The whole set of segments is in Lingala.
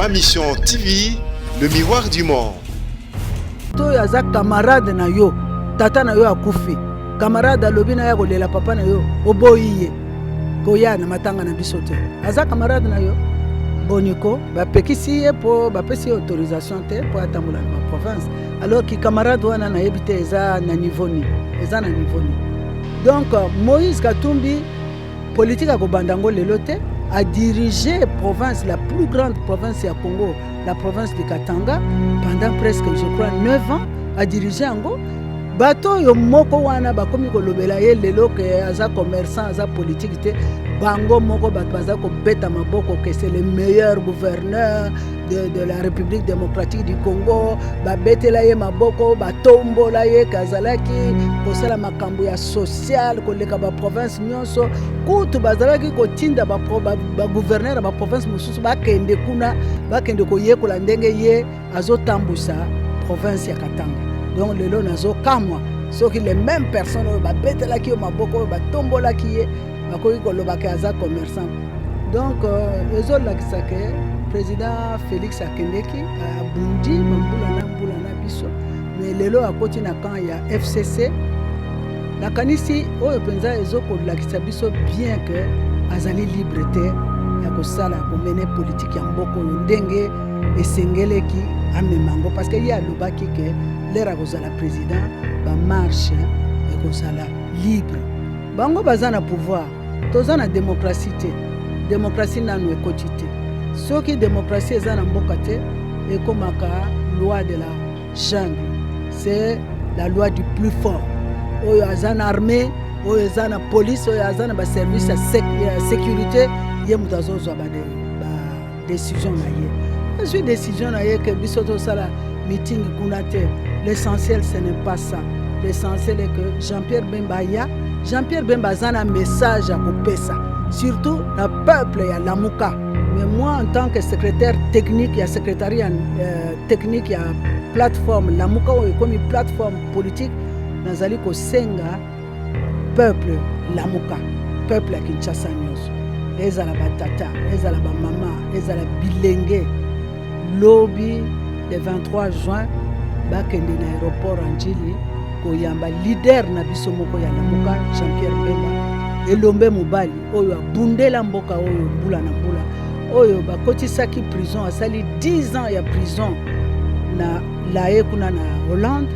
Ma Mission TV, le miroir du monde. Oyo aza camarade na yo, tata na yo akufi, camarade alobi na ya kolela papa na yo, oboyi ye koya na matanga na biso te, aza camarade na yo. Boniko bapekisi ye mpo bapesi ye autorisation te mpo atambola na baprovince, alors ki camarade wana nayebi te eza na niveau nini, eza na niveau nini. Donc Moïse Katumbi, politique akobanda yango lelo te, a dirigé province, la plus grande province ya Congo, la province de Katanga, pendant presque, je crois, 9 ans, a dirigé yango. Bato oyo moko wana bakomi kolobela ye lelo ke aza commerçant, aza politique te, bango moko bato baza kobeta maboko ke c'est le meilleur gouverneur de la République démocratique du Congo. Babetela ye maboko, batombola ye ke azalaki kosala makambo ya social koleka baprovince nyonso. Kutu bazalaki kotinda bagouverneur ya baprovince mosusu bakende kuna, bakende koyekola ndenge ye azotambusa province ya Katanga. Donc lelo nazokamwa soki les mêmes personnes oyo babetelaki yo maboko, oyo batombolaki ye, bakoki kolobaka aza commerçant. Donc ezolakisa ke président Félix akendeki abundi bambula na mbula na biso, mais lelo akoti na camp ya FCC. Nakanisi oyo mpenza ezokolakisa biso bien ke azali libre te ya kosala, komene politike ya mboka oyo ndenge esengeleki amema yango, parce que ye alobaki ke lere akozala président, bamarche ekozala libre. Bango baza na pouvoir, toza na démocratie te, démocratie nanu ekoti te. Soki démocratie eza na mboka te, ekomaka loi de la jungle, c'est la loi du plus fort. Oyo aza na armée, oyo eza na police, oyo aza na baservice ya sécurité, ye moto azozwa badécision na ye. Azwi décision na ye ke biso tosala meeting kuna te. L'essentiel, ce n'est pas ça. L'essentiel est que Jean-Pierre Bemba aya. Jean-Pierre Bemba aza na message ya kopesa surtout na peuple ya Lamuka. Mais moi, en tant que secrétaire technique ya secrétariat technique ya plateforme Lamuka, oyo ekomi plateforme politique, nazali kosenga peuple Lamuka, peuple ya Kinshasa nyonso, ezala batata, ezala bamama, ezala bilenge, lobi le 23 juin bakende na aéroport ya Njili koyamba leader na biso moko ya Lamuka, Jean-Pierre Bemba, elombe mobali oyo abundela mboka oyo mbula na mbula, oyo bakotisaki prison, asali 10 ans ya prison na Laye kuna na Hollande,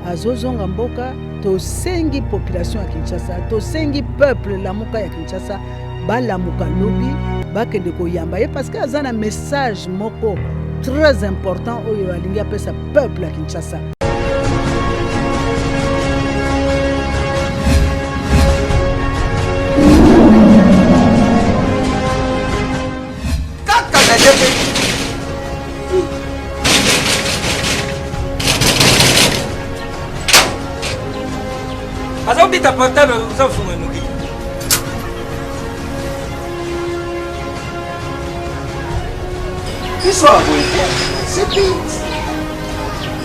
azozonga mboka. Tosengi population ya Kinshasa, tosengi peuple Lamuka ya Kinshasa balamuka lobi, bakende koyamba ye, parce que aza na message moko très important oyo alingi apesa peuple ya Kinshasa. Kaka na ndenge aza kobeta portable, oza kofunga noki. Biso ya boye te, CPX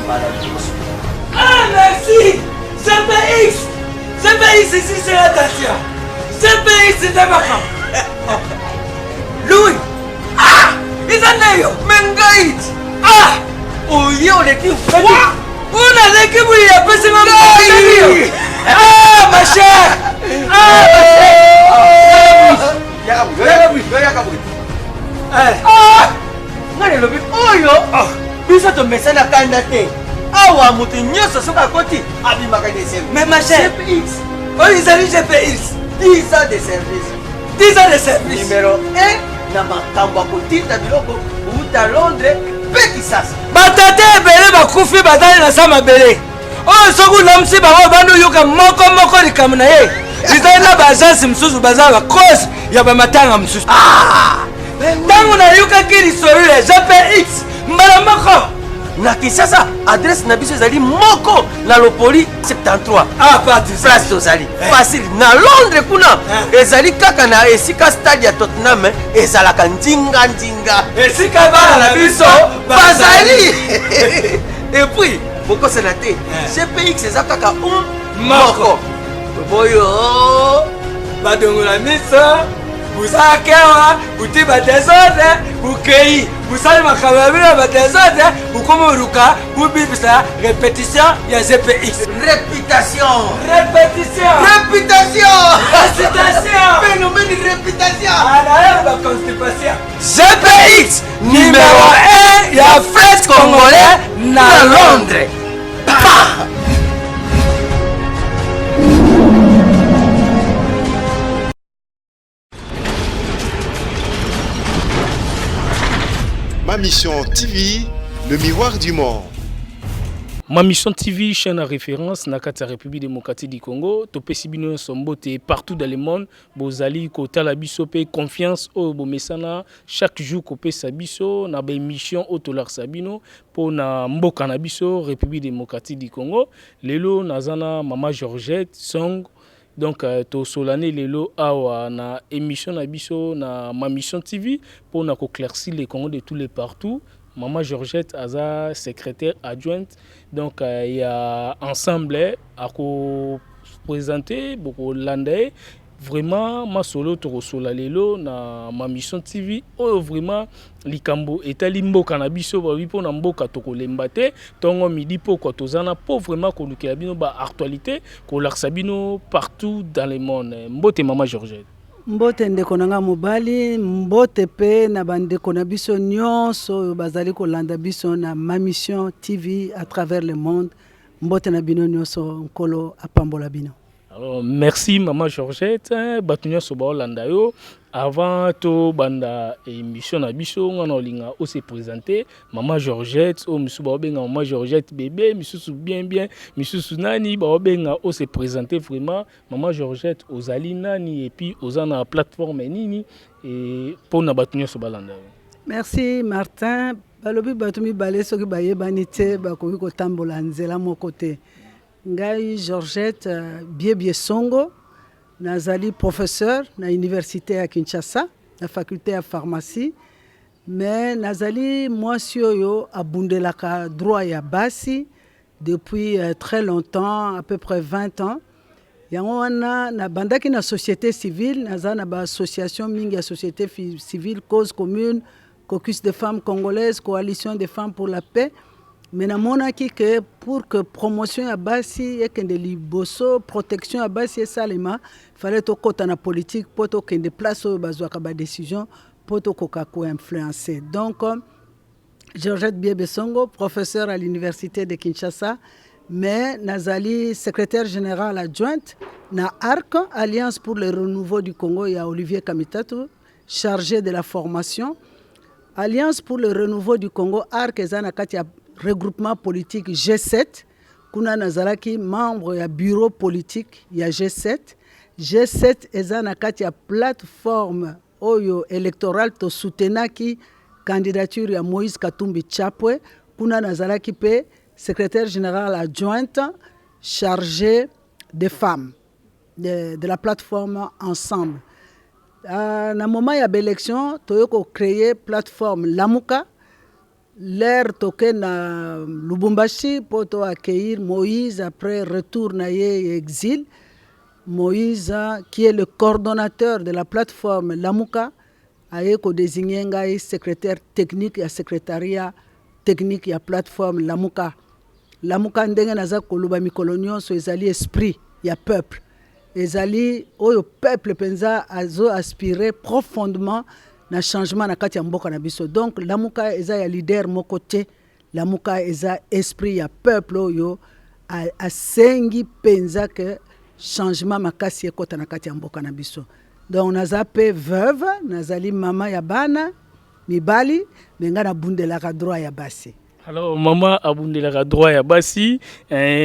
mbala liboso. Ah, merci CPX, CPX ici, c'est la Dacia. CPX nde makambo. Louis, ah, eza nde yo. Me ngai ti ah oye oleki froid. Oyo naleki boye apesi nga ngai. Ah, ma chère, ah, ma chère. Yaka boye, yaka boye, yaka boye. Ah. Ngai nalobi oyo biso tomesana kanda te. Awa moto nyonso soki akoti abimaka de service. Mais ma chère, CPX oyo ezali GPX. 10 ans de service. 10 ans de service. Numéro 1 na makambo ya kotinda biloko kouta Londres mpe Kisasa. Batata ebele bakufi, bazali na sa mabele oyo soki olamusi bango, bandi oyoka moko moko likambo na ye. Ezali na baagence mosusu baza bacause ya bamatanga mosusu. Ntango nayokaki lisolo ya GPX mbala moko na Kinshasa, adresse na biso ezali moko na Lopoli 73. Ah, parti. Place tozali facile. Na Londres kuna ezali kaka na esika stade ya Tottenham ezalaka ndinga ndinga, esika bana na biso bazali. Et puis bokosana te, CPX eza kaka um moko toboyo. Badongola miso, buzalakewa buti badésordre bukei. Bosali makambo ya bino ya badesordre, bokomi oluka bobibisa repetition ya GPX. Réputation. Repetition. Réputation. Récitation. Phénomène réputation. Anaye ba constipation. GPX Numéro 1 ya fête congolais na Londres. Pa! Ma Mission TV, le miroir du monde. Ma Mission TV, chaîne à référence na kati ya République démocratique du Congo, topesi bino nyonso mbote partout dans le monde, bozali kotala biso pe confiance oyo bomesana chaque jour kopesa biso na ba émission oyo tolakisa bino mpo na mboka na biso République démocratique du Congo. Lelo naza na mama Georgette Song. Donc tosolani lelo awa na emission na biso na Ma Mission TV mpo na ko claircir le Congo de tous les partout. Maman Georgette aza secrétaire adjointe donc ya ensemble ako présenter bokolanda ye vraiment masolo tokosola lelo na Ma Mission TV oyo vraiment likambo etali mboka na biso balobi mpo na mboka tokolemba te ntongo midi pokwa toza na mpo vraiment kolukela bino ba actualité kolakisa bino partout dans le monde. Mbote mama Georgette. Mbote ndeko na nga mobali, mbote mpe na bandeko na biso nyonso oyo bazali kolanda biso na Ma Mission TV à travers le monde. Mbote na bino nyonso, Nkolo apambola bino. Alors, merci maman Georgette, bato nyonso baolanda yo. Avant tobanda émission na biso, nga na olinga ose présenter maman Georgette, oyo misusu baobenga maman Georgette bébé, misusu bien bien, misusu nani baobenga ose présenter vraiment maman Georgette ozali nani et puis oza na plateforme nini et mpona bato nyonso balanda yo. Merci Martin. Balobi bato mibale soki bayebani te bakoki kotambola nzela moko te. Ngai Georgette Biebie Songo, nazali professeur na université ya Kinshasa na faculté ya pharmacie, mais nazali mwasi oyo abundelaka droit ya basi depuis très longtemps, à peu près 20 ans. Yango wana nabandaki na société civile, naza na ba association mingi ya société civile, cause commune, caucus des femmes congolaises, coalition des femmes pour la paix. Mais namonaki que pour que promotion ya basi ekende liboso, protection ya basi esalema, fallait tokɔta na politique mpo tokende place oyo bazwaka badécision mpo tokoka koinfluencer. Donc Georgette Biebesongo, professeur à l'université de Kinshasa, mais nazali secrétaire général adjointe na ARC, Alliance pour le renouveau du Congo ya Olivier Kamitatu, chargé de la formation. Alliance pour le renouveau du Congo, ARC, eza na kati ya regroupement politique G7. Kuna nazalaki membre ya bureau politique ya G7. G7 eza na kati ya plateforme oyo électorale tosoutenaki candidature ya Moïse Katumbi Chapwe. Kuna nazalaki mpe secrétaire général adjointe chargé des femmes de la plateforme Ensemble. Na moment ya baélection toyei kocréer plateforme Lamuka. L'heure toke na Lubumbashi mpo to accueillir Moïse après retour na ye exil, Moïse qui est le coordonnateur de la plateforme Lamuka aye kodésigner ngai secrétaire technique ya secrétariat technique ya plateforme Lamuka. Lamuka, ndenge naza koloba mikolo nyonso, ezali esprit ya peuple, ezali oyo peuple mpenza azo aspirer profondément na changement na kati ya mboka na biso. Donc Lamuka eza ya leader moko te, Lamuka eza esprit ya peuple oyo asengi mpenza ke changement makasi ekɔta na kati ya mboka na biso. Donc naza mpe veuve, nazali mama ya bana mibali, me ngai nabundelaka droit ya basi. Alors mama abundelaka droit ya basi.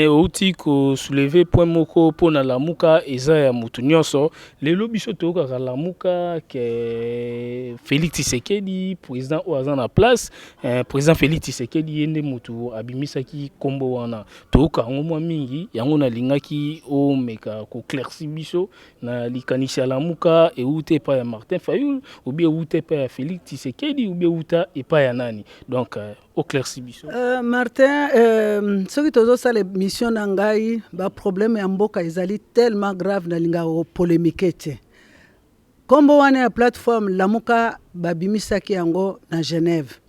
Outi kosoulever point moko mpona Lamuka eza ya motu nyonso. Lelo biso toyokaka Lamuka ke Félix Tshisekedi, président oyo aza na place, président Félix Tshisekedi, ye nde motu abimisaki nkombo wana. Toyoka yango mwa mingi. Yango nalingaki omeka koéclaircir biso na likanisi ya Lamuka euta epai ya Martin Fayulu obi euta epai ya Félix Tshisekedi obi euta epai ya nani. Donc oéclaircir biso. Martin, soki tozosala émission na ngai, baproblème ya mboka ezali tellement grave, nalingaka kopolémiquer te. Nkombo wana ya plateforme Lamuka, babimisaki yango na Genève.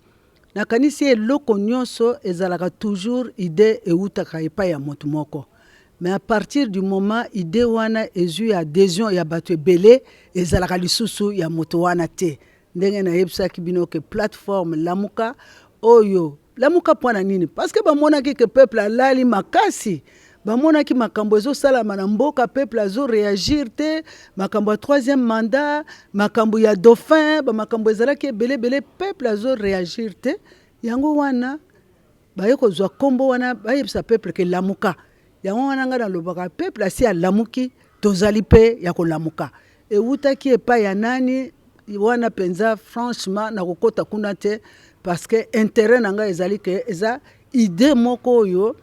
Nakanisi eloko nyonso ezalaka toujours idée eutaka epai ya moto moko, mais à partir du moment idée wana ezwi adhésion ya bato ebele, ezalaka lisusu ya moto wana te. Ndenge nayebisaki bino ke plateforme Lamuka oyo, Lamuka mpo na nini? Parce que bamonaki ke peuple alali makasi, bamonaki makambo ezosalama na mboka, peuple azoréagir te, makambo ya troisième mandat, makambo ya dauphin, bamakambo ezalaki ebele ebele, peuple azoréagir te. Yango wana baye kozwa nkombo wana, bayebisa peuple ke lamuka. Yango wana ngai nalobaka, peuple asi alamuki, tozali mpe ya kolamuka. Ewutaki epai ya nani wana mpenza? Franchement, nakokɔta kuna te, parce que intérêt na ngai ezali ke eza idée moko oyo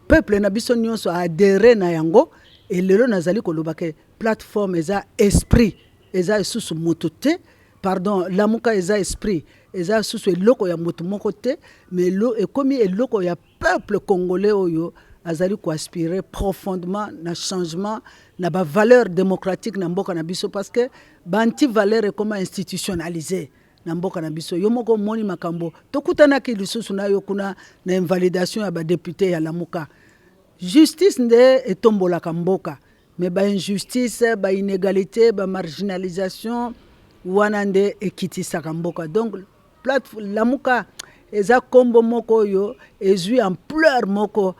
peuple na biso nyonso adhéré na yango. Elelo nazali koloba ke plateforme eza esprit, eza lisusu moto te. Pardon, Lamuka eza esprit, eza lisusu eloko ya moto moko te, mais ekomi eloko ya peuple congolais oyo azali koaspirer profondément na changement na bavaleur démocratique na mboka na biso, parce que baantivaleur ekoma institutionnalisé na mboka na biso. Yo moko omoni makambo tokutanaki lisusu na yo kuna na invalidation ya badéputé ya Lamuka. Justice nde etombolaka mboka, mais bainjustice, bainégalité, bamarginalisation wana nde ekitisaka mboka. Donc Lamuka eza nkombo moko oyo ezwi ampleur moko,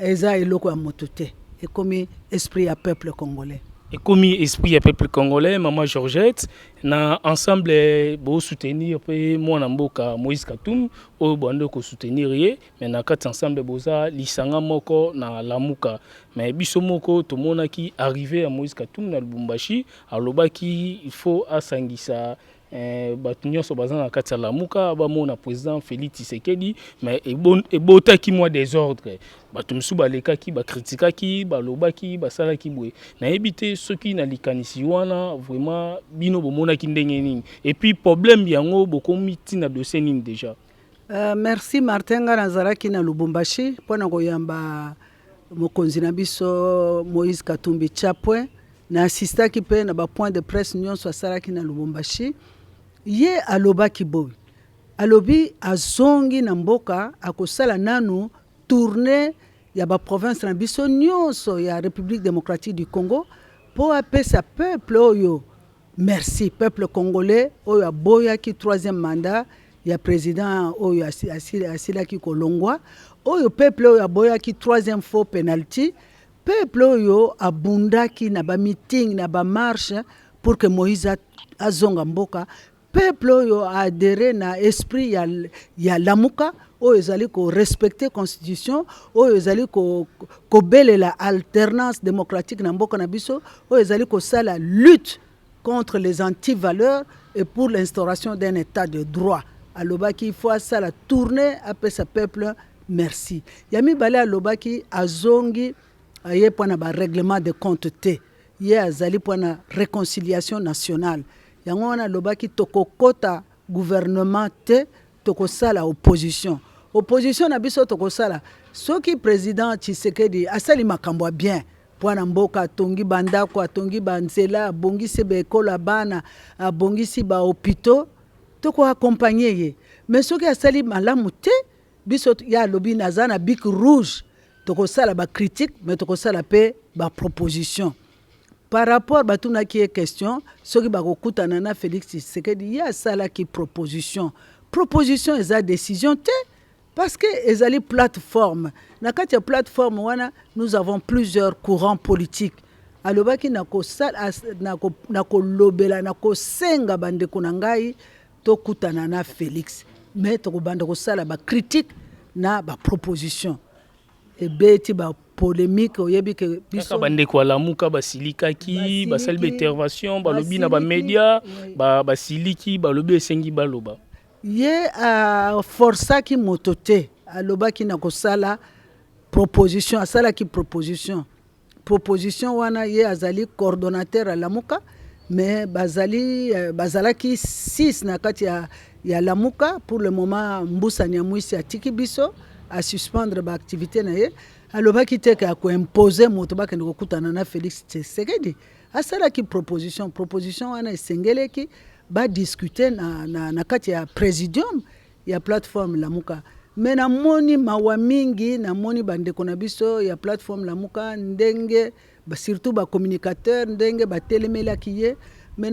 eza eloko ya moto te, ekomi esprit ya peuple congolais. Ekomi esprit ya peuple congolais. Mama Georgette, na ensemble bosoutenir mpe mwana mboka Moïse Katumbi oyo bwande kosoutenir ye, mais na kati ensemble boza lisanga moko na Lamuka. Mais biso moko tomonaki arrivé ya Moïse Katumbi na Lubumbashi, alobaki il faut asangisa bato nyonso baza na kati ya Lamuka, bamona président Félix Tshisekedi. Mais ebotaki mwa désordre, bato mosusu balekaki, bakritikaki, balobaki, basalaki boye. Nayebi te soki na likanisi wana vraiment bino bomonaki ndenge nini, et puis problème yango bokomi ntina dossier nini déjà? Merci Martin. Nga nazalaki na Lubumbashi mpona koyamba mokonzi na biso Moïse Katumbi Chapwe. Na assistaki mpe na bapoint de presse nyonso asalaki na Lubumbashi. Ye alobaki boye, alobi azongi na mboka, akosala nanu tournée ya baprovince na biso nyonso ya République démocratique du Congo mpo apesa peuple oyo merci, peuple congolais oyo aboyaki troisième mandat ya président oyo asilaki kolongwa, oyo peuple oyo aboyaki troisième faux penalty, peuple oyo abundaki na bameeting, na bamarche pour que Moïse azonga mboka, peuple oyo aadhéré na esprit ya Lamuka oyo ezali korespecter constitution, oyo ezali kobelela alternance démocratique na mboka na biso, oyo ezali kosala lutte contre les antivaleurs et pour l'instauration d'un état de droit. Alobaki il faut asala tournée, apesa peuple merci. Ya mibale, alobaki azongi aye mpo na barèglement de compte te, ye azali mpo na réconciliation nationale. Yango wana alobaki tokokɔta gouvernement te, tokosala opposition. Opposition na biso tokosala soki président Tshisekedi asali makambo ya bien mpo na mboka, atongi bandako, atongi banzela, abongisi baekolo ya bana, abongisi bahôpitaux, tokoaccompagner ye. Mais soki asali malamu te, biso, ye alobi naza na bic rouge, tokosala bacritique, mais tokosala mpe baproposition. Par rapport batunaki ye question soki bakokutana na Félix Tshisekedi, ye asalaki proposition. Proposition eza décision te, parce que ezali plateforme. Na kati ya plateforme wana, nous avons plusieurs courants politiques. Alobaki na kolobela, na kosenga bandeko na ngai tokutana na Félix, mais tokobanda kosala bacritique na baproposition. Ebeti bapolémique, oyebi ke biso bandeko ya Lamuka basilikaki, basali baintervention, balobi na bamédia, basiliki, balobi esengi baloba. Ye aforsaki moto te, alobaki na kosala proposition, asalaki proposition. Proposition wana, ye azali coordonnateur ya Lamuka, mais bazali bazalaki 6 na kati ya Lamuka. Pour le moment, Mbusa Nyamwisi atiki biso, asuspendre baactivité na ye. Alobaki te ke akoimpose moto bakende kokutana na Félix Tshisekedi. Asalaki proposition. Proposition wana esengeleki badiscute na kati ya présidium. Ya plateforme Lamuka. Mais namoni mawa mingi, namoni bandeko na biso ya plateforme Lamuka ndenge, surtout bacommunicateur, ndenge batelemelaki ye. Mais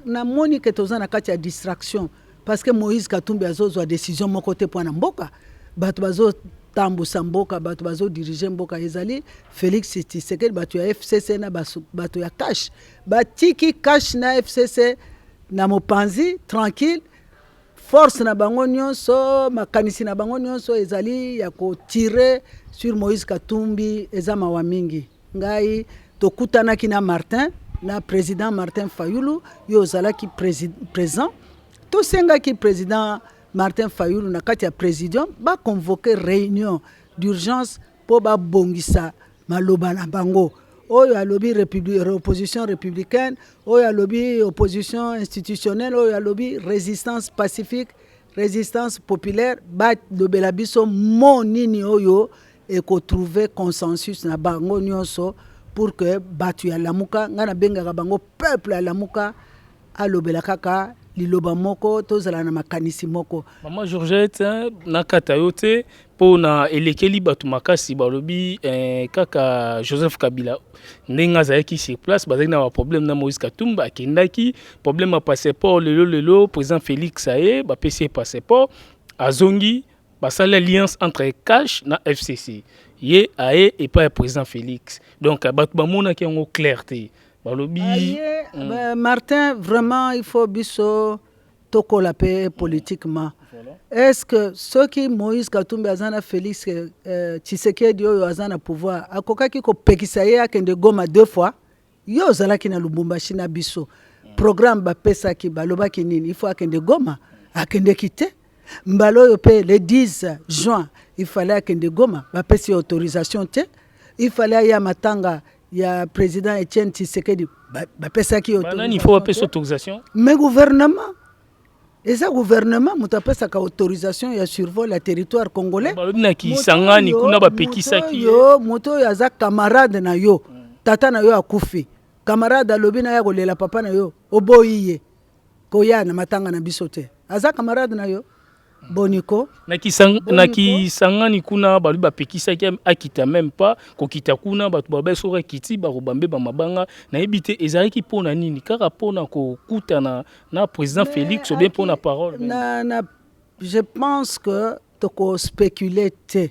namoni ke toza na kati ya distraction, parce que Moïse Katumbi azozwa décision moko te mpo na mboka. Bato bazotambusa mboka, bato bazodirige mboka ezali Félix Tshisekedi. Bato ya FCC na bato ya CACH, batiki CACH na FCC na mopanzi tranquille. Force na bango nyonso, makanisi na bango nyonso ezali ya kotirer sur Moïse Katumbi. Eza mawa mingi. Ngai tokutanaki na Martin, na président Martin Fayulu. Yo ozalaki présent. Tosengaki président Martin Fayulu na kati ya présidium baconvoke réunion d'urgence mpo babongisa maloba na bango. Oyo alobi opposition républicaine, oyo alobi opposition institutionnelle, oyo alobi résistance pacifique, résistance populaire, balobela biso mo nini oyo ekotrouve consensus na bango nyonso pour que bato ya Lamuka, ngai nabengaka bango peuple ya Lamuka, alobela kaka liloba moko, tozala na makanisi moko. Mama Georgette, nakata yo te mpo na elekeli bato makasi. Balobi kaka Joseph Kabila, ndenge azalaki sur place, bazalaki na baproblème na Moïse Katumbi, akendaki, problème ya passeport. Lelo lelo président Félix aye, bapesi ye passeport, azongi, basali alliance entre CACH na FCC. Ye aye epai ya président Félix. Donc bato bamonaki yango clair te, balobi. Aye, Martin, vraiment, il faut biso tokola mpe politiquement. Est ce que soki Moïse Katumbi aza na Félix Tshisekedi oyo aza na pouvoir, akokaki kopekisa ye akende Goma deux fois? Yo ozalaki na Lubumbashi na biso. Programme bapesaki, balobaki nini? Il faut akende Goma. Akendeki te. Mbala oyo mpe, le 10 juin, il fallait akende Goma, bapesi ye autorisation te. Il fallait aya matanga ya président Etienne Tshisekedi, bapesaki ye Banani il faut bapesa autorisation? Mais gouvernement, eza gouvernement moto apesaka autorisation ya survol ya territoire congolais. Balobi na Kisangani kuna bapekisaki. Yo, moto oyo aza camarade na yo, tata na yo akufi, camarade alobi na ya kolela papa na yo, oboyi ye koya na matanga na biso te, aza camarade na yo boniko? Na Kisangani kuna balobi bapekisaki akita, même pas kokita kuna. Bato babai soki akiti, bakobambe bamabanga. Nayebi te ezalaki mpona nini, kaka mpona kokutana na président Félix ou bien mpona parole? Na, je pense que tokospécule te.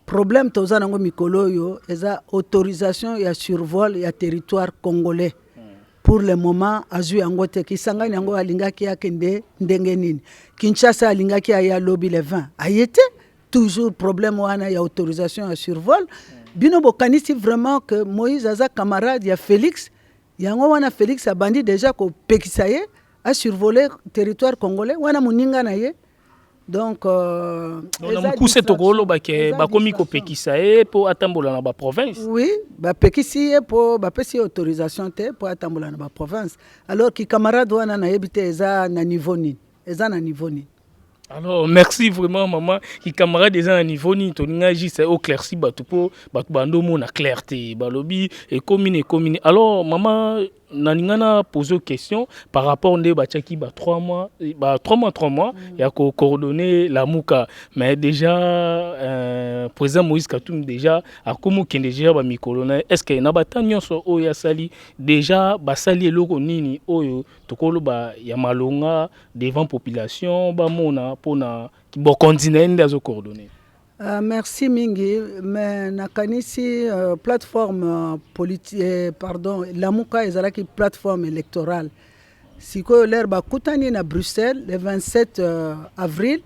Problème toza nango mikolo oyo eza autorisation ya survol ya territoire congolais. Pour le moment azwi yango te. Kisangani yango alingaki akende ndenge nini? Kinshasa alingaki aya lobi le 20, aye te. Toujours problème wana ya autorisation ya survol. Bino bokanisi vraiment que Moïse aza camarade ya Félix, yango wana Félix abandi déjà kopekisa ye asurvole territoire congolais wana, moninga na ye? Donc na mokuse, tokoloba ke bakomi kopekisa ye mpo atambola na baprovince? Oui, bapekisi ye mpo bapesi ye autorisation te mpo atambola na baprovince. Alors ki camarade wana, nayebi te eza na niveau nini, eza na niveau nini. Alors merci vraiment, maman. Ki camarade eza na niveau nini? Tolinga juste oclairci bato mpo bato bando omona clair te, balobi ekomi na ekomi ni. Alors mama, nalinga na pose question par rapport nde batiaki ba 3 mois, ba 3 mois, 3 mois ya kocoordonner Lamuka. Mais déjà président Moïse Katumbi déjà akomi okende déjà bamikolo na ye. Est ce que na bata nyonso oyo asali déjà, basali eloko nini oyo tokoloba ya malonga devant population bamona mpona bokonzi na ye nde azocoordonner? Merci mingi. Mais nakanisi plateforme eh, pardon, Lamuka ezalaki plateforme électorale. Sikoyo l'heure bakutani na Bruxelles le 27 avril,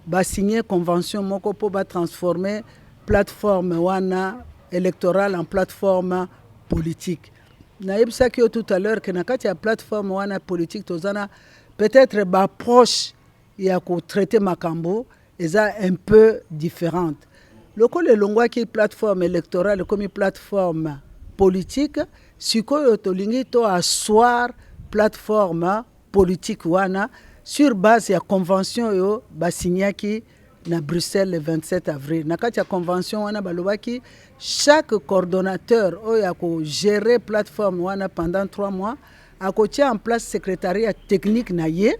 basigné convention moko mpo batransforme plateforme wana électorale en plateforme politique. Nayebisaki yo tout à l'heure ke na kati ya plateforme wana politique, toza na peut-être baapproche ya kotraite makambo eza un peu différente. Lokola elongwaki plateforme électorale, ekomi plateforme politique. Sikoyo tolingi to asseoir plateforme politique wana sur base ya convention oyo basignaki na Bruxelles le 27 avril. Na kati ya convention wana, balobaki chaque coordonnateur oyo akogérer plateforme wana pendant 3 mois akotia en place secrétariat technique na ye.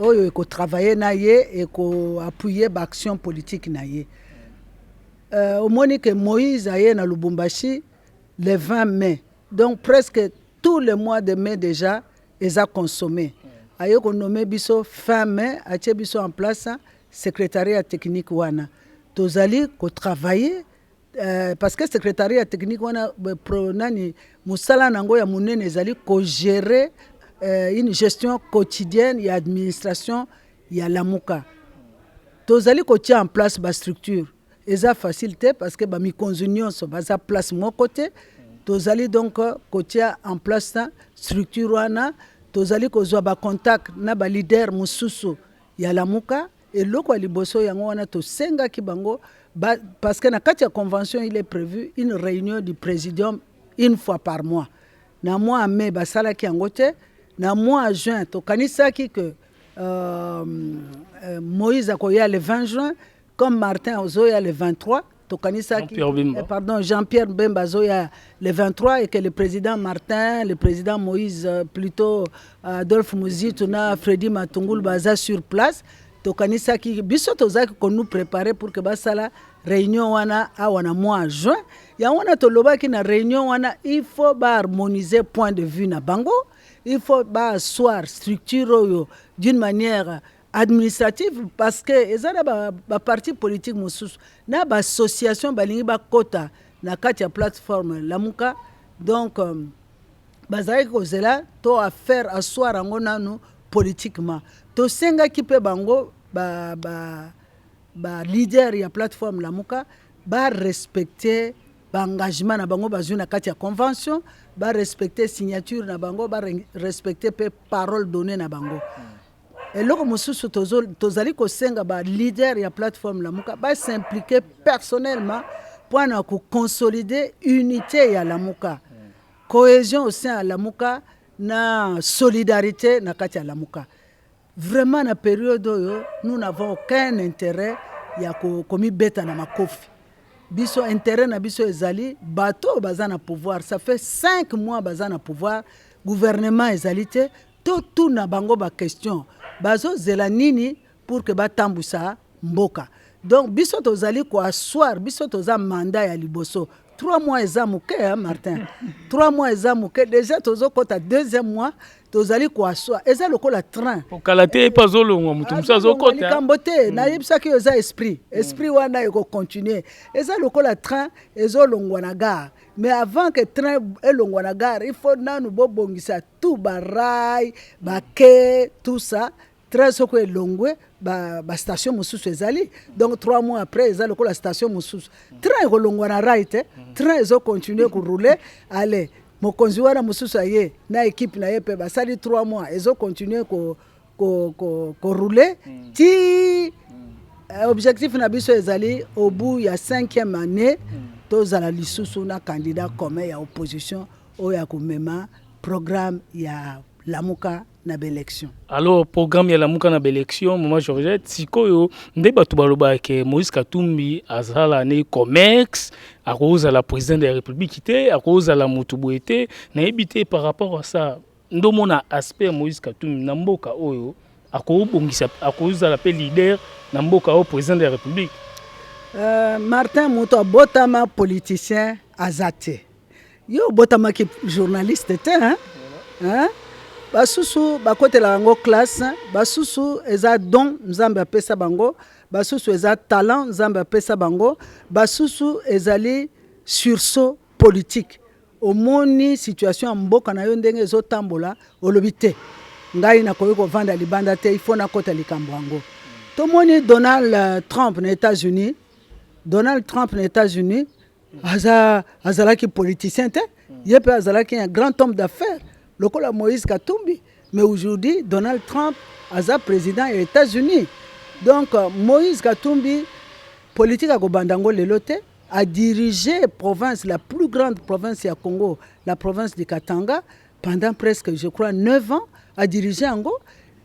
Oyo ekotravaille na ye, ekoappuyer baaction politique na ye. Omoni ke Moïse aye na Lubumbashi le 20 mai, donc presque tout le mois de mai déjà eza consommé. Aye konommer biso fin mai, atie biso en place secrétariat technique wana. Tozali kotravailler parce que secrétariat technique wana pro, nani, mosala nango ya monene ezali kogérer une gestion quotidienne ya administration ya Lamuka. Tozali kotia en place bastructure. Eza facile te parce que bamikonzi nyonso baza place moko te. Tozali donc kotia en place structure wana. Tozali kozwa bacontact na baleader mosusu ya Lamuka. Eloko ya liboso yango wana tosengaki bango ba, parce que na kati ya convention, il est prévu une réunion du présidium une fois par mois. Na mois ya mai basalaki yango te. Na mois ya juin, tokanisaki ke Moïse akoya le 20 juin, comme Martin azoya le 23, tokanisaki Jean-Pierre Bemba. Pardon, Jean-Pierre Bemba azoya le 23 et que le président Martin, le président Moïse, plutôt Adolphe Muzito na Freddy Matungulu baza sur place. Tokanisaki, biso tozalaki konu préparer pour que basala réunion wana awa na mois juin. Yango wana tolobaki na réunion wana, il faut baharmoniser point de vue na bango, il faut baasseoir structure oyo d'une manière administrative, parce que eza na baparti ba politique mosusu na baassociation balingi bakɔta na kati ya plateforme Lamuka. Donc bazalaki kozela to affaire asseoir yango nanu politiquement. Tosengaki mpe bango ba ba ya plateforme Lamuka barespecte baengagement na bango bazwi na kati ya convention, barespecte signature na bango, barespecte mpe parole donnée na bango. Eloko mosusu, tozali kosenga baleader ya plateforme Lamuka bas'impliquer personnellement mpona koconsolider unité ya Lamuka, cohésion au sein ya Lamuka na solidarité na kati ya Lamuka. Vraiment, na période oyo, nous n'avons aucun intérêt ya komibeta na makofi. Biso, intérêt na biso ezali bato oyo baza na pouvoir. Ça fait 5 mois baza na pouvoir, gouvernement ezali te. Totuna bango baquestion: bazozela nini pour que batambusa mboka? Donc biso tozali koasseoir, biso toza mandat ya liboso. 3 mois eza moke, hein, Martin, 3 mois eza moke. Déjà tozokɔta deuxième mois, tozali koasseoir. Eza lokola train. Okala te, epe azolongwa, moto mosusu azokɔta. Likambo te, nayebisaki yo, eza esprit. Esprit wana ekocontinue. Eza lokola train ezolongwa na gare, mais avant que train elongwa na gare, il faut nanu bobongisa tout, barails, baquais, tout ça. Train soko elongwe, bastation ba mosusu ezali. Donc 3 mois après, eza lokola station mosusu. Train ekolongwa na rail te, train ezocontinue korouler. Ale mokonzi wana mosusu aye na équipe na ye mpe basali 3 mois, ezocontinue korouler ko, ko, ko ti objectif na biso ezali, au bout ya cinquième année, tozala lisusu na candidat commun ya opposition oyo ya komema programme ya Lamuka na baélection. Alors, programme ya Lamuka na baélection, mama Georgette, sikoyo nde bato balobaka ke Moïse Katumbi azala ne comex, akozala président de la République te, akozala motu boye te. Nayebi te, par rapport à ça, ndomona aspect ya Moïse Katumbi na mboka oyo, akobongisa, akozala mpe leader na mboka oyo, président de la République? Martin, moto abotama politicien aza te. Yo obotamaki journaliste te, hein? Hein? Basusu bakotelaka yango classe, basusu eza don Nzambe apesa bango, basusu eza talent Nzambe apesa bango, basusu ezali sursaut politique. Omoni situation ya mboka na yo ndenge ezotambola, olobi te: ngai nakoki kovanda libanda te, il faut nakɔta likambo yango. Tomoni Donald Trump na États-Unis. Donald Trump na États-Unis aza, azalaki politicien te. Ye mpe azalaki un grand homme d'affaires lokola Moïse Katumbi, mais aujourd'hui Donald Trump aza président ya États-Unis. Donc Moïse Katumbi, politique akobanda yango lelo te. A dirigé province, la plus grande province ya Congo, la province du Katanga, pendant presque, je crois, 9 ans. A dirigé yango.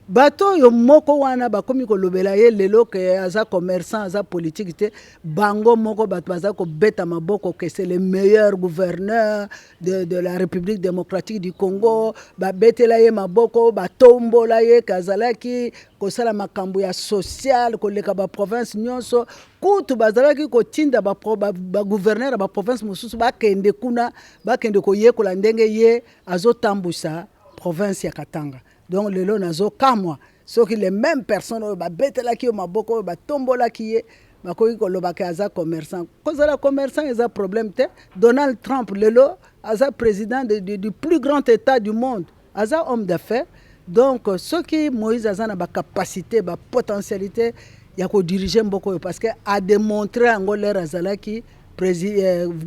Bato oyo moko wana bakomi kolobela ye lelo ke aza commerçant, aza politique te, bango moko bato baza kobeta maboko ke c'est le meilleur gouverneur de la République démocratique du Congo. Babetela ye maboko, batombola ye ke azalaki kosala makambo ya social koleka baprovince nyonso. Kutu bazalaki kotinda bagouverneur ya baprovince mosusu bakende kuna, bakende koyekola ndenge ye azotambwisa province ya Katanga. Donc lelo nazokamwa soki les mêmes personnes oyo babetelaki yo maboko, oyo batombolaki ye, bakoki kolobaka aza commerçant. Kozala commerçant eza problème te. Donald Trump lelo aza président du plus grand état du monde, aza homme d'affaires. Donc soki Moïse aza na bacapacité, bapotentialité ya kodirige mboka oyo, parce que adémontre yango l'heure azalaki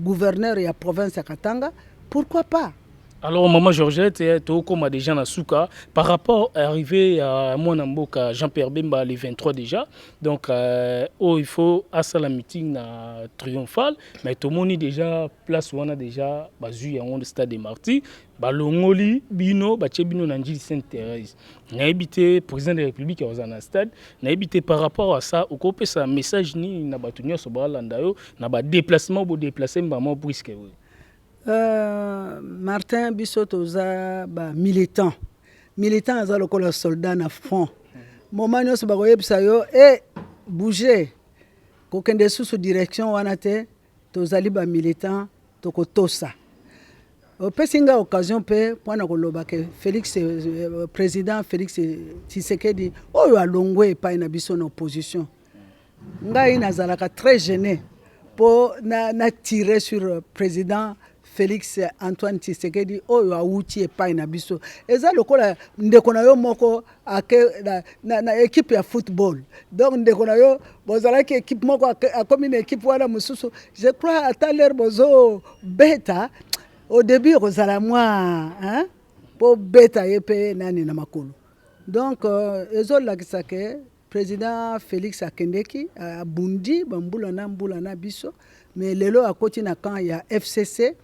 gouverneur ya province ya Katanga, pourquoi pas? Alors, maman Georgette, tokoma déjà na suka par rapport à arrivé à mwana mboka Jean-Pierre Bemba le 23 déjà. Donc oh, il faut asala meeting na triomphal, mais tomoni déjà place wana déjà bazui yango, stade des Martyrs, balongoli bino, batie bino na Njili Sainte Thérèse. Nayebi te, président de la République aza na stade, nayebi te, par rapport à ça okopesa message nini na bato nyonso balanda yo na badéplacement bodéplace mbama puisque oui? Martin, biso toza bamilitant. Militant aza lokola soldat na front. Moment nyonso bakoyebisa yo e bouge, kokende susu direction wana te. Tozali bamilitant, tokotosa. Opesi nga occasion mpe mpona koloba ke Félix, président Félix Tshisekedi oyo alongwe epai na biso na opposition, ngai nazalaka très gêné mpo na tire sur président Félix Antoine Tshisekedi oyo awuti epai na biso. Eza lokola ndeko na yo moko ake na équipe ya football. Donc ndeko na yo, bozalaki équipe moko, akomi na équipe wana mosusu. Je crois ata l'heure bozobeta, au début ekozala mwa mpo beta ye mpe nani na makolo. Donc ezolakisa ke président Félix akendeki, abundi bambula na mbula na biso, mais lelo akoti na camp ya FCC.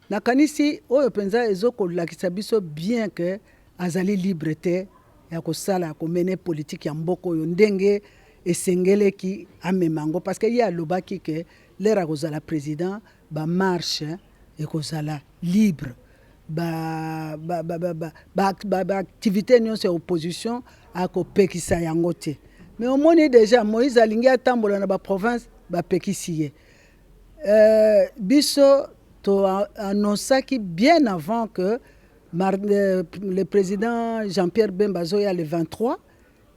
Nakanisi oyo mpenza ezokolakisa biso bien ke azali libre te ya kosala, komene politike ya mboka oyo ndenge esengeleki amema yango, parce que ye alobaki ke l'heure akozala président, bamarche ekozala libre, baactivité ba, ba, ba, ba, nyonso ya opposition akopekisa yango te. Mais omoni déjà Moïse alingi atambola na baprovince, bapekisi ye. Biso toannonçaki bien avant que le président Jean-Pierre Bemba azoya le 23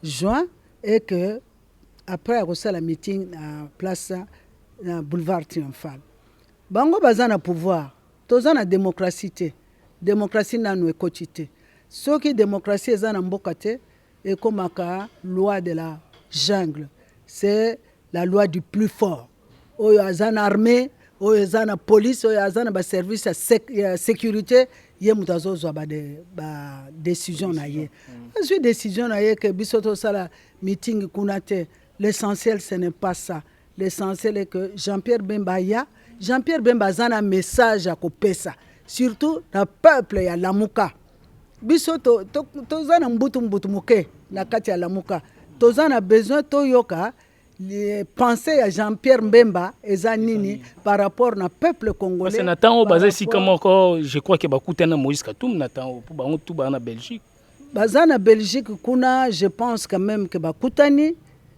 juin et que après akosala meeting na place na boulevard Triomphal. Bango baza na pouvoir, toza na démocratie te. Démocratie nanu ekoti te. Soki démocratie eza na mboka te, ekomaka loi de la jungle, c'est la loi du plus fort. Oyo aza na armée, oyo eza na police, oyo aza na baservice ya sécurité, ye moto azozwa badécision na ye. Azwi décision na ye ke biso tosala meeting kuna te. L'essentiel, ce n'est pas ça. L'essentiel est que Jean-Pierre Bemba aya. Jean-Pierre Bemba aza na message ya kopesa, surtout na peuple ya Lamuka. Biso toza to, to na mbutu mbutu moke na kati ya Lamuka. Toza na besoin toyoka pensée ya Jean-Pierre Bemba eza nini par rapport na peuple congolais. Parce na ntango baza esika moko, je crois ke bakutana Moïse Katumbi na ntango, mpo bango tu baza na Belgique. Baza na Belgique kuna. Je pense quand même ke bakutani,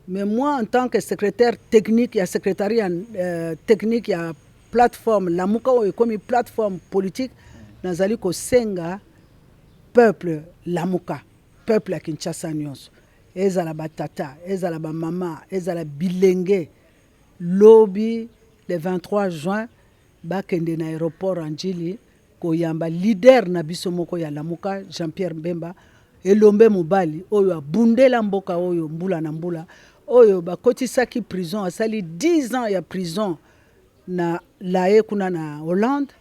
mais moi, en tant que secrétaire technique ya secrétariat technique ya plateforme Lamuka oyo ekomi plateforme politique, nazali kosenga peuple Lamuka, peuple ya Kinshasa nyonso, ezala batata, ezala bamama, ezala bilenge, lobi le 23 juin bakende na aéroport ya Njili koyamba leader na biso moko ya Lamuka, Jean-Pierre Bemba, elombe mobali oyo abundela mboka oyo mbula na mbula, oyo bakotisaki prison, asali 10 ans ya prison na Laye kuna na Hollande,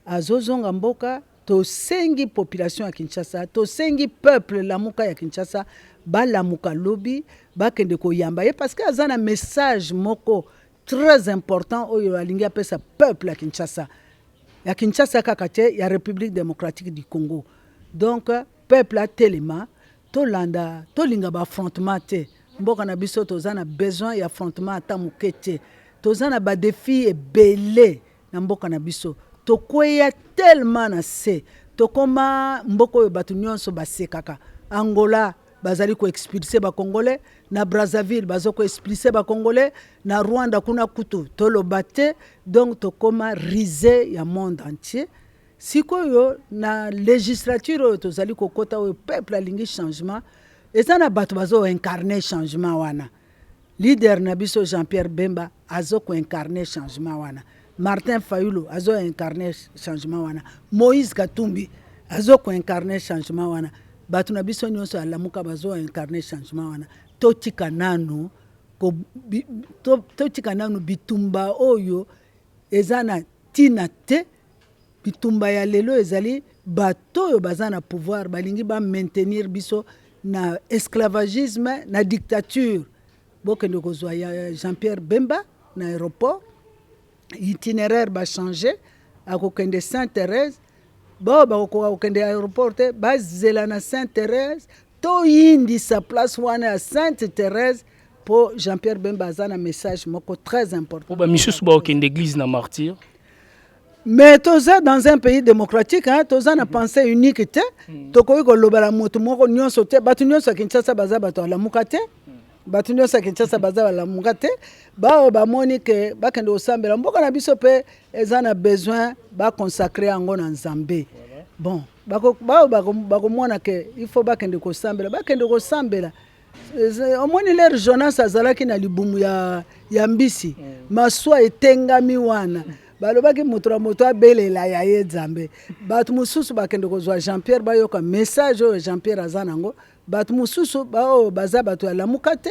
azozonga mboka. Tosengi population ya Kinshasa, tosengi peuple Lamuka ya Kinshasa balamuka lobi, bakende koyamba ye, parce que aza na message moko très important oyo alingi apesa peuple ya Kinshasa, ya Kinshasa kaka te, ya République démocratique du Congo. Donc peuple atelema. Tolanda, tolinga ba affrontement te. Mboka na biso toza na besoin ya affrontement ata moke te. Toza na ba defis ebele na mboka na biso. Tokweya tellement na se. Tokoma mboka oyo bato nyonso basekaka. Angola bazali ko expulser ba Congolais, na Brazzaville bazo ko expulser ba Congolais, na Rwanda kuna kutu toloba te. Donc tokoma risée ya monde entier. Sikoyo na legislature oyo tozali kokota oyo peuple alingi changement, eza na bato bazo incarner changement wana. Leader na biso Jean-Pierre Bemba azo ko incarner changement wana. Martin Fayulu azo incarner changement wana. Moïse Katumbi azo ko incarner changement wana. Bato na biso nyonso ya Lamuka bazo incarner changement wana. Totika nanu ko, to, totika nanu bitumba oyo eza na tina te. Bitumba ya lelo ezali bato oyo baza na pouvoir balingi ba maintenir biso na esclavagisme, na dictature. Bokende kozwa ya Jean-Pierre Bemba na aeroport, itinéraire ba changer, akokende Sainte-Thérèse. Baoyo bakokoka kokende aeroport te, bazela na Sainte-Thérèse, toyindisa place wana ya Sainte-Thérèse po Jean-Pierre Bemba aza na message moko très important. Po ba misusu bakokende église na martyr. Mais toza dans un pays démocratique, hein, toza na pensée unique te. Tokoki kolobela moto moko nyonso te. Bato nyonso ya Kinshasa baza bato ya Lamuka te. Bato nyonso ya Kinshasa baza balamuka te. Baoyo bamoni ke bakende kosambela, mboka na biso mpe eza na besoin baconsacre yango na Nzambe. Bon, baoyo bakomona ke il faut bakende kosambela, bakende kosambela. Omoni lere Jonas azalaki na libumu ya mbisi, maswa etengami wana, balobaki moto na moto abelela ya ye Nzambe. Bato mosusu bakende kozwa Jean-Pierre, bayoka message oyo Jean-Pierre aza nango. Bato mosusu baoyo baza bato ya Lamuka te,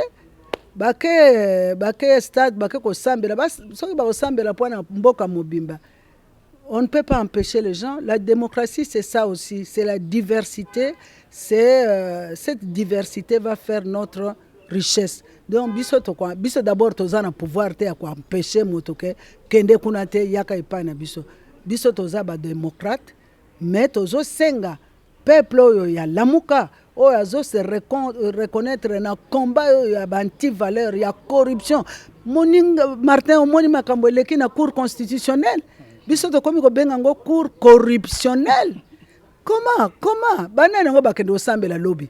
bake stade, bake kosambela. Soki bakosambela mpona mboka mobimba, on ne peut pas empêcher les gens. La démocratie, c'est ça aussi, c'est la diversité. Cette diversité va faire notre richesse. Donc biso tokwa, biso d'abord toza na pouvoir te ya koempêcher moto ke kende kuna te, yaka epai na biso. Biso toza ba démocrate, mais tozosenga peuple oyo ya Lamuka, oyo azo se reconnaître na combat oyo ya ba anti-valeur, ya corruption. Moninga Martin, omoni makambo eleki na Cour constitutionnelle, biso tokomi kobenga yango cour corruptionnelle. Comment banani yango bakende kosambela lobi?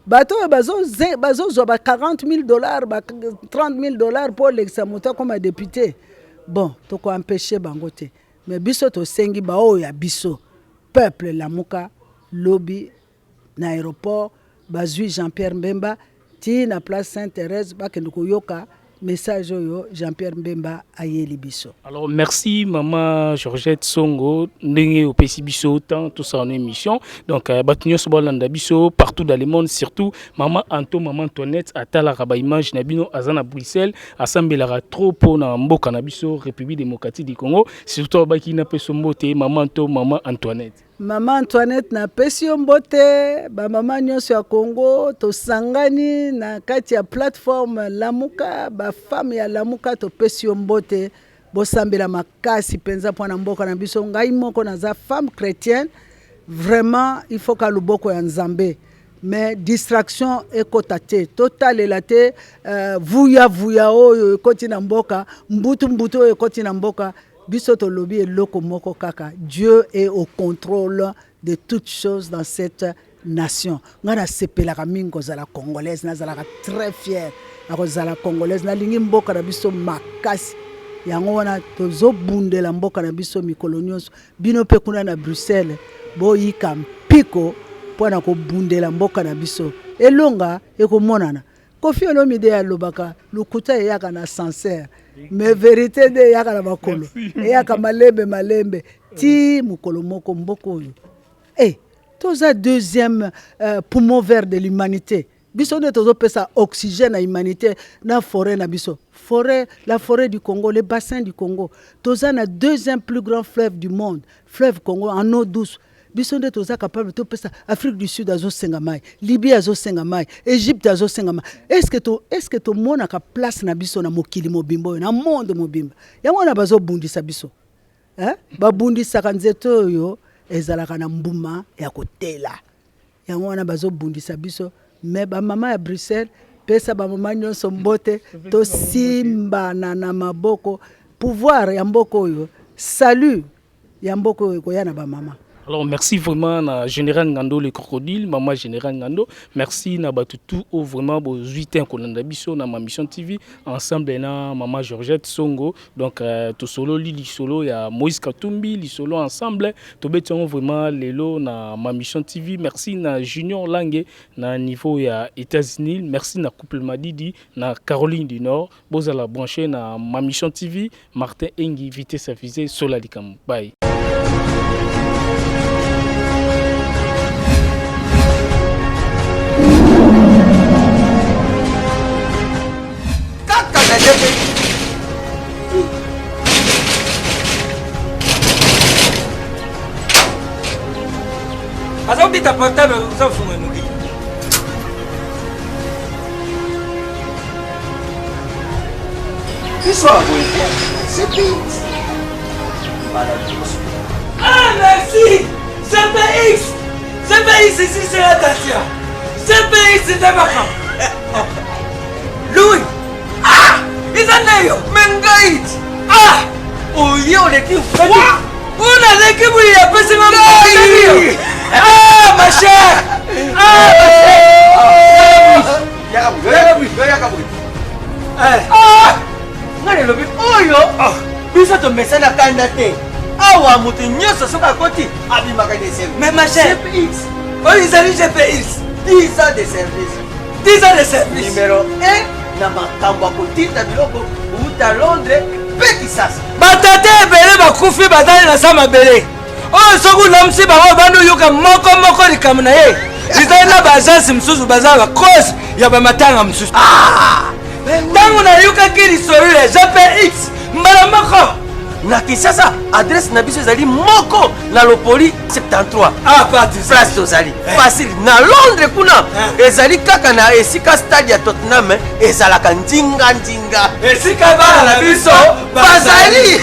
Bato oyo bazozwa ba 40 000 $, ba 30 000 $ mpo olekisa moto akoma député. Bon, tokoempêche bango te, mais biso tosengi baoyo ya biso peuple Lamuka, lobi na aéroport bazwi Jean-Pierre Bemba ti na place Sainte-Thérèse, bakende koyoka message oyo Jean-Pierre Bemba ayeli biso. Alors merci mama Georgette Songo, ndenge opesi biso temps tosala na émission. Donc bato nyonso balanda biso partout dans le monde, surtout mama Anto, mama Antoinette atalaka ba image na bino, aza na Bruxelles, asambelaka trop mpona mboka na biso République démocratique du Congo. Surtout abaki napesa mbote mama Anto, mama Antoinette. Mama Antoinette, napesi yo mbote. Bamama nyonso ya Congo, tosangani na kati ya plateforme Lamuka, bafemme ya Lamuka, topesi yo mbote. Bosambela makasi mpenza mpona mboka na biso. Ngai moko naza femme chrétienne, vraiment il faut ka loboko ya Nzambe, mais distraction ekota te. Totalela te vuya vuya oyo ekoti na mboka, mbutu mbutu oyo ekoti na mboka. Biso tolobi eloko moko kaka: Dieu est au contrôle de toutes choses dans cette nation. Ngai nasepelaka mingi kozala congolaise, nazalaka très fière na kozala congolaise. Nalingi mboka na biso makasi, yango wana tozobundela mboka na biso mikolo nyonso. Bino mpe kuna na Bruxelles, boyika mpiko mpona kobundela mboka na biso. Elonga ekomonana. Koffi Olomide alobaka lokuta eyaka na ascenseur, mais vérité nde eyaka na makolo, eyaka malembe malembe ti mokolo moko mboka oyo toza deuxième poumon vert de l'humanité. Biso nde tozopesa oxygène na humanité na forêt na biso, forêt, la forêt du Congo, le bassin du Congo. Toza na deuxième plus grand fleuve du monde, fleuve Congo, en eau douce. Biso nde toza capable topesa. Afrique du Sud azosenga mai, Libye azosenga mai, Égypte azosenga mai. Est ce que tomonaka place na biso na mokili mobimba oyo, na monde mobimba? Yango wana bazobundisa biso, eh? Babundisaka nzete oyo ezalaka na mbuma ya kotela. Yango wana bazobundisa biso. Mais bamama ya Bruxelles, pesa bamama nyonso mbote, tosimbana na maboko. Pouvoir ya mboka oyo, salut ya mboka oyo ekoya na bamama. Alors merci vraiment na Général Ngando le crocodile, maman Général Ngando. Merci na batu tout au vraiment bozui te kolanda biso na ma mission TV ensemble na maman Georgette Songo. Donc euh, to solo li solo ya Moïse Katumbi, li solo ensemble. To beti vraiment lelo na ma mission TV. Merci na Junior Lange na niveau ya États-Unis. Merci na couple Madidi na Caroline du Nord. Bozala branché na ma mission TV. Martin Engi vitesse à viser sola likambo. Bye. Kaka na ndenge aza kobeta portable oza kofunga noki. Biso ya boye te, CPX. Mbala liboso. Ah, merci! CPX! CPX ici, c'est la Dacia! CPX nde makambo! Louis! Ah! Eza nde yo! Me ngai! Ah! Oye oleki froid! Oyo naleki boye apesi nga ngai! Ah, ma chère! Ah, ma chère! Yaka boye. Ah! Ngai nalobi oyo ah! biso tomesana kanda te awa moto nyonso soki akoti abimaka de service. Mais ma chère, GPX oyo ezali GPX 10 ans de service. 10 ans de service. Numéro 1 na makambo ya kotinda biloko kouta Londres mpe Kisasa. Batata ebele bakufi bazali na sa mabele oyo soki olamusi bango obandi oyoka moko moko likambo na ye ezali na baagence mosusu baza bacause ya bamatanga mosusu. Ntango nayokaki lisolo ya GPX mbala moko na Kinshasa, adresse na biso ezali moko na Lopoli 73. Ah, place tozali facile. Na Londres kuna ezali kaka na esika stade ya Tottenham ezalaka ndinga ndinga, esika bana na biso bazali.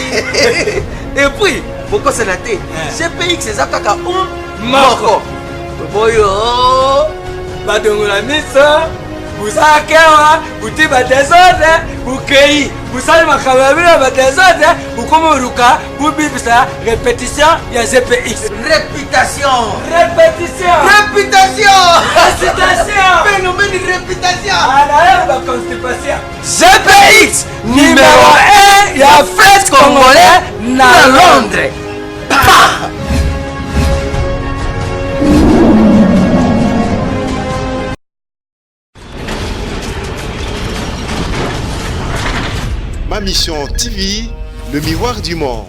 Et puis bokosana te, GPX eza kaka un moko boyo. Badongola miso busakewa buti badesordre, bukei busali makambo ya bino ya badesordre, bukomi oluka bubibisa répétition ya GPX. Réputation, répétition, réputation, récitation, phénomène réputation. Anaye baconstipation. GPX numéro 1 ya fête congolais na Londres. Pa! Ma Mission TV, le miroir du monde.